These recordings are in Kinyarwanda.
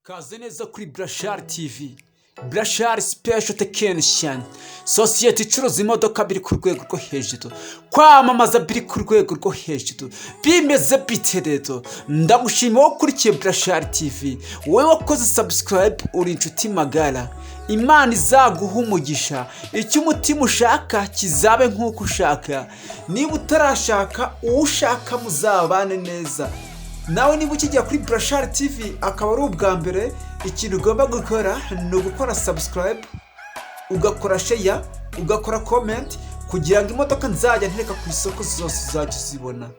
Kaze neza kuri Burashari TV. Burashari Special Technician, sosiyete icuruza imodoka biri ku rwego rwo hejuru, kwamamaza biri ku rwego rwo hejuru. Bimeze bite rero? Ndagushima wowe ukurikiye Burashari TV, wowe wakoze subscribe, uri inshuti magara. Imana izaguha umugisha, icyo umutima ushaka kizabe nk'uko ushaka. Niba utarashaka, uwo ushaka muzabane neza. Nawe niba ukijya kuri Burashari TV akaba ari ubwa mbere, ikintu ugomba gukora ni ugukora subscribe, ugakora share, ugakora comment, kugira ngo imodoka nzajya ntereka ku isoko zose uzajya uzibona.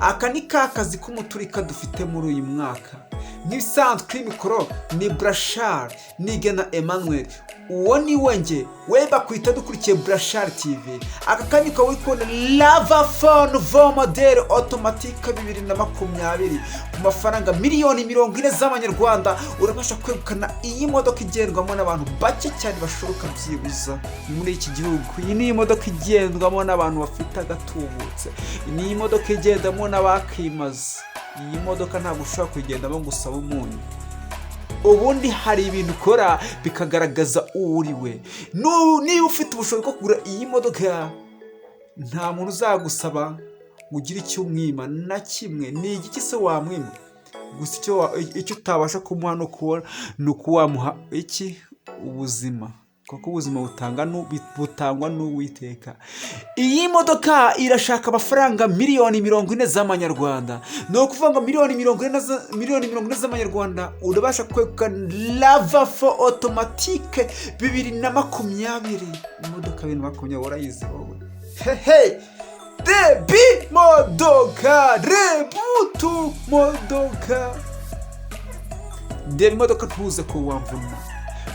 Aka ni ka kazi k'umuturika dufite muri uyu mwaka. Nk'ibisanzwe, kuri mikoro ni Burashari Nigena Emmanuel, uwo ni we nge we bakwita. Dukurikiye Burashari TV. Aka kanya ukaba uri kubona RAV4 nouveau modèle automatique 2020 ku mafaranga miliyoni 40 z'amanyarwanda. Urabasha kwegukana iyi modoka igendwamo n'abantu bake cyane bashoboka byibuza muri iki gihugu. Iyi ni imodoka igendwamo n'abantu bafite agatubutse, ni imodoka igendamo n'abakimaze. Iyi modoka ntabwo ushobora kuyigendamo ngo usabe umunyu. Ubundi hari ibintu ukora bikagaragaza uwo uri we. Niba ufite ubushobozi bwo kugura iyi modoka, nta muntu uzagusaba ngo ugire icyo umwima na kimwe. Ni igiki se wamwima? Gusa icyo utabasha kumuha ni uko wamuha iki? Ubuzima, kuko ubuzima butangwa n'Uwiteka. Iyi modoka irashaka amafaranga miliyoni 40 z'amanyarwanda. Ni ukuvuga ngo miliyoni 40 z'amanyarwanda urabasha kwegukana RAV4 automatique 2020. Imodoka 2020 warayizi wowe? Hehe, rebi modoka, rebutu modoka, reba imodoka, ntuze ko wamvuna.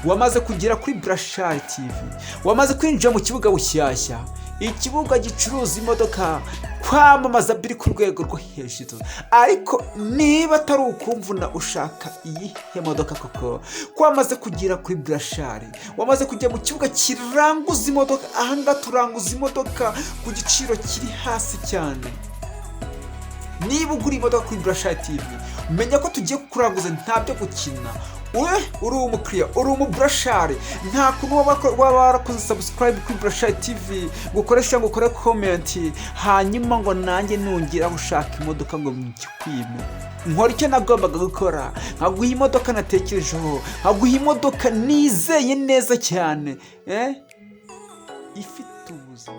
Wamaze kugera kuri Burashari TV, wamaze kwinjira mu kibuga bushyashya, ikibuga gicuruza imodoka, kwamamaza biri ku rwego rwo hejuru. Ariko niba atari ukumvuna, ushaka iyihe modoka koko? Ko wamaze kugera kuri Burashari, wamaze kujya mu kibuga kiranguza imodoka. Ahangaha turanguza imodoka ku giciro kiri hasi cyane. Niba ugura imodoka kuri Burashari TV, menya ko tugiye kukuranguza, nta byo gukina. We uri umukiriya, uri umuburashari, nta kuntu waba warakoze subscribe kuri Burashari TV, ngo ukoreshe, ngo ukore comment, hanyuma ngo nanjye nongera ushaka imodoka ngo nkikwime. Nkora icyo nagombaga gukora, nkaguha imodoka natekerejeho, nkaguha imodoka nizeye neza cyane, ifite ubuzima,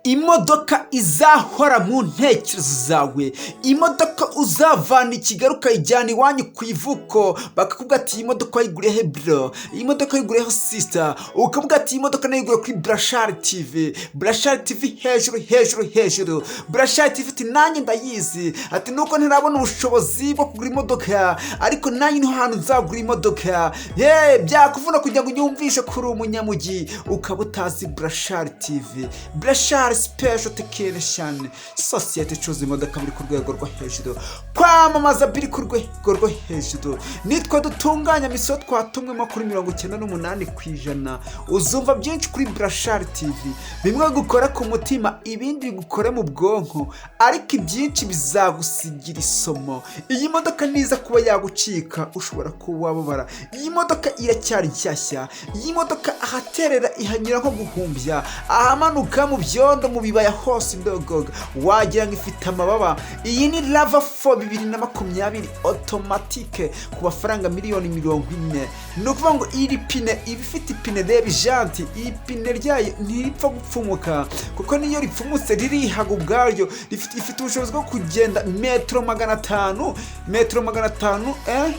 imodoka izahora mu ntekerezo zawe, imodoka uzavana i Kigali ukayijyana iwanyu ku ivuko, bakakubwira ati: "Iyi modoka wayiguriye he, bro? Iyi modoka wayiguriyeho, sister?" Ukavuga ati: "Iyi modoka nayiguriye kuri Burashari TV." Burashari TV hejuru, hejuru, hejuru. Burashari TV ati: "Nanjye ndayizi." Ati: "Nuko ntarabona ubushobozi bwo kugura imodoka, ariko nanjye niho hantu nzagura imodoka." Ye byakuvuna kugira ngo unyumvishe ko uri umunyamujyi ukaba utazi Burashari TV. Burashari Special Technician, sosiyete icuruza imodoka biri ku rwego rwo hejuru, kwamamaza biri ku rwego rwo hejuru. Nitwe dutunganya mission twatumwemo kuri 98%. Uzumva byinshi kuri Burashari TV, bimwe gukora ku mutima, ibindi bigukore mu bwonko, ariko ibyinshi bizagusigira isomo. Iyi modoka niza kuba yagucika, ushobora kuba wababara. Iyi modoka iracyari nshyashya. Iyi modoka ahaterera ihanyura nko guhumbya, ahamanuka mu byondo, mu bibaya hose indogoga, wagira ngo ifite amababa. Iyi ni RAV4 2020 automatique ku mafaranga miliyoni 40. Ni ukuvuga ngo iri pine iba ifite ipine, reba ijanti, iri pine ryayo ntiripfa gupfumuka, kuko niyo ripfumutse ririhaga ubwaryo. Ifite ubushobozi bwo kugenda metero 500, metero 500,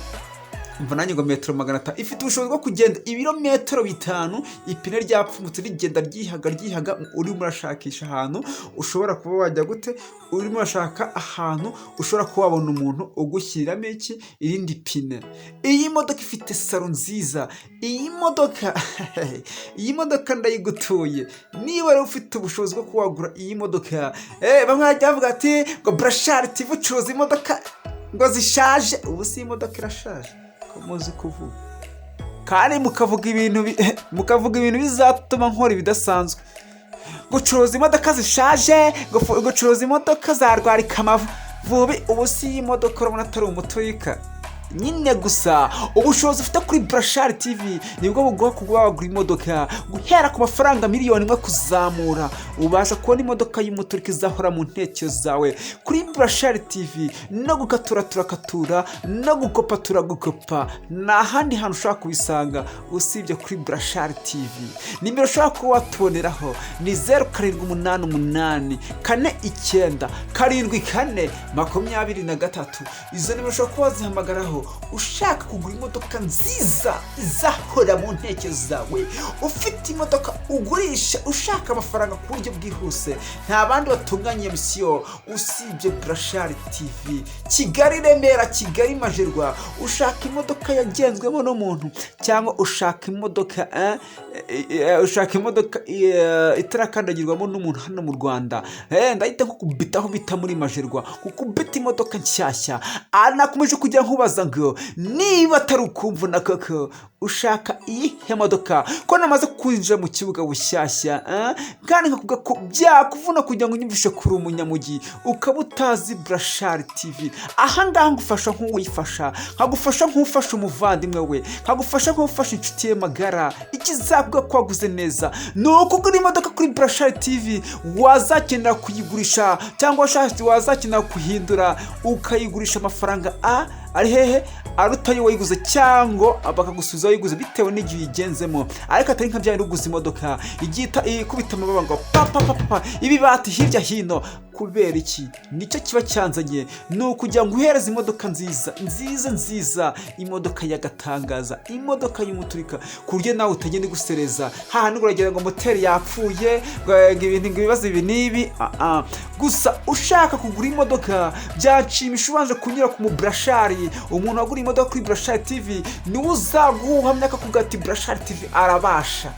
mva nanjye ngo metero 500. Ifite ubushobozi bwo kugenda ibirometero 5 ipine ryapfumutse, rigenda ryihaga, ryihaga. Urimo urashakisha ahantu ushobora kuba wajya gute? Urimo urashaka ahantu ushobora kuba wabona umuntu ugushyiriramo iki? Irindi pine. Iyi modoka ifite salon nziza. Iyi modoka ndayigutuye. Niba rero ufite ubushobozi bwo kuba wagura iyi modoka, bamwe bajya bavuga ati ngo Burashari TV ucuruza imodoka ngo zishaje. Ubu si imodoka irashaje ko muzi kuvuga, kandi mukavuga ibintu bizatuma nkora ibidasanzwe, gucuruza imodoka zishaje, gucuruza imodoka za rwarikamavu. Vubi, ubu si iyi modoka urabona atari umuturika nyine? Gusa ubushobozi ufite kuri Burashari TV nibwo buguha kuba wagura imodoka guhera ku mafaranga 1 miliyoni kuzamura. Ubasha kubona imodoka y'umuturika izahora mu ntekerezo zawe kuri Burashari TV. No gukatura turakatura, no gukopa turagukopa. Nta handi hantu ushobora kubisanga usibye kuri Burashari TV. Nimero ushobora kuba watuboneraho ni 0788497423. Izo nimero ushobora kuba wazihamagaraho ushaka kugura imodoka nziza izahora mu ntekerezo zawe, ufite imodoka ugurisha, ushaka amafaranga ku buryo bwihuse. Nta bandi batunganya iyo misiyo usibye Burashari TV. Kigali Remera, Kigali Majerwa, ushaka imodoka yagenzwemo n'umuntu, cyangwa ushaka imodoka itarakandagirwamo n'umuntu hano mu Rwanda, ndahita nkukubita aho bita muri Majerwa, kukubita imodoka nshyashya. Nakomeje kujya nkubaza ngo niba atari ukumvuna koko, ushaka iyihe modoka, ko namaze kwinjira mu kibuga bushyashya, kandi nkakuvuga ko byakuvuna kugira ngo unyumvishe kuri umunyamujyi ukaba utazi Burashari TV. Ahangaha ngufasha nk'uwifasha, nkagufasha nk'ufasha umuvandimwe we, nkagufasha nk'ufasha inshuti ye magara. Ikizavuga ko waguze neza ni ukugura imodoka kuri Burashari TV, wazakenera kuyigurisha cyangwa wazakenera kuhindura, ukayigurisha amafaranga a ari hehe aruta ayo wayiguze, cyangwa bakagusubiza wayiguze bitewe n'igihe uyigenzemo, ariko atari nka bya bindi uguze imodoka igiye ikubita amababa ngo pa pa pa pa, ibibati hirya hino. Kubera iki? Nicyo kiba cyanzanye, ni ukugira ngo uhereze imodoka nziza nziza nziza, imodoka y'agatangaza, imodoka y'umuturika, ku buryo nawe utagenda igusereza hahandi ngo uragira ngo moteri yapfuye, ngo ibintu, ngo ibibazo ibi n'ibi. Gusa ushaka kugura imodoka byanshimisha ubanje kunyura ku muburashari. Umuntu wagura imodoka kuri Burashari TV niwe uzaguha ubuhamya, akakubwira ati: "Burashari TV arabasha,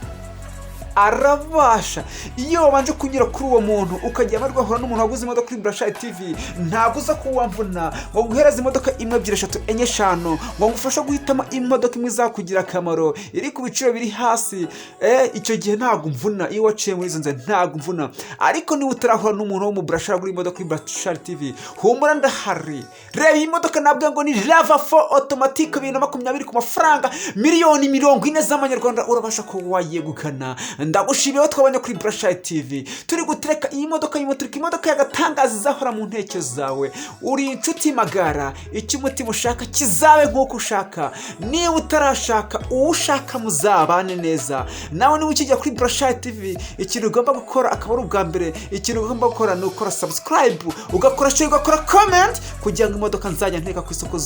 arabasha." Iyo wabanje kunyura kuri uwo muntu, ukajya amahirwe ahura n'umuntu waguze imodoka kuri Burashari TV, ntabwo uza kuwamvuna ngo nguhereze imodoka imwe, ebyiri, eshatu, enye, eshanu, ngo ngufashe guhitamo imodoka imwe izakugira akamaro, iri ku biciro biri hasi. Icyo gihe ntabwo mvuna. Iyo waciye muri izo nzira ntabwo mvuna. Ariko niba utarahura n'umuntu wo mu Burashari agura imodoka kuri Burashari TV, humura, ndahari. Reba iyi modoka, nabwo ngo ni RAV4 automatique 2020, ku mafaranga miliyoni 40 z'amanyarwanda urabasha kuba wayegukana. Ndagushimiye aho twabonye kuri Burashari TV turi gutereka iyi modoka y'umuturika, imodoka y'agatangaza izahora mu ntekerezo zawe. Uri inshuti magara, icyo umutima ushaka kizabe nk'uko ushaka. Niba utarashaka, uwo ushaka muzabane neza nawe. Niba ukijya kuri Burashari TV, ikintu ugomba gukora, akaba ari ubwa mbere, ikintu ugomba gukora ni ukora subscribe, ugakora share, ugakora comment, kugira ngo imodoka nzajya nteka ku isoko.